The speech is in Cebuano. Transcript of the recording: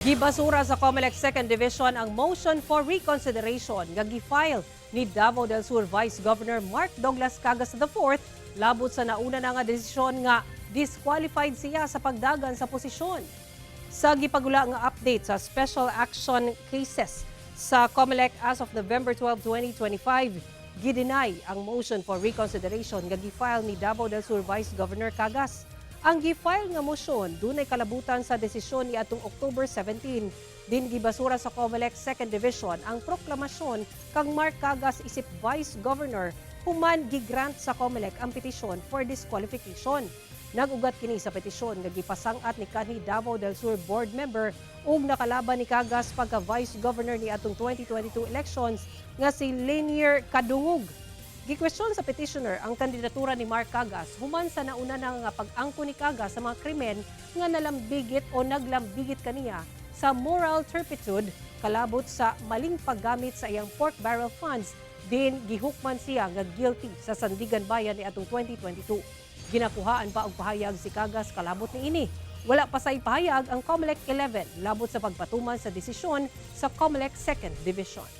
Gibasura sa COMELEC Second Division ang motion for reconsideration nga gi-file ni Davao del Sur Vice Governor Mark Douglas Cagas IV labot sa nauna na nga desisyon nga disqualified siya sa pagdagan sa posisyon. Sa gipagula nga update sa Special Action Cases sa COMELEC as of November 12, 2025, gideny ang motion for reconsideration nga gi-file ni Davao del Sur Vice Governor Cagas. Ang gi-file nga motion dunay kalabutan sa desisyon ni atong October 17. Din gibasura sa COMELEC Second Division ang proklamasyon kang Mark Cagas isip Vice Governor human gigrant sa COMELEC ang petisyon for disqualification. Nag-ugat kini sa petisyon nga gipasang-at ni kanhi Davao del Sur board member ug nakalaban ni Cagas pagka Vice Governor ni atong 2022 elections nga si Lenier Kadungog. Gikwestiyon sa petitioner ang kandidatura ni Mark Cagas human sa nauna na nga pag-angko ni Cagas sa mga krimen nga nalambigit o naglambigit kaniya sa moral turpitude kalabot sa maling paggamit sa iyang pork barrel funds, din gihukman siya nga guilty sa Sandiganbayan ni atong 2022. Ginakuhaan pa og pahayag si Cagas kalabot niini. Wala pa say pahayag ang COMELEC 11 labot sa pagpatuman sa desisyon sa COMELEC 2nd Division.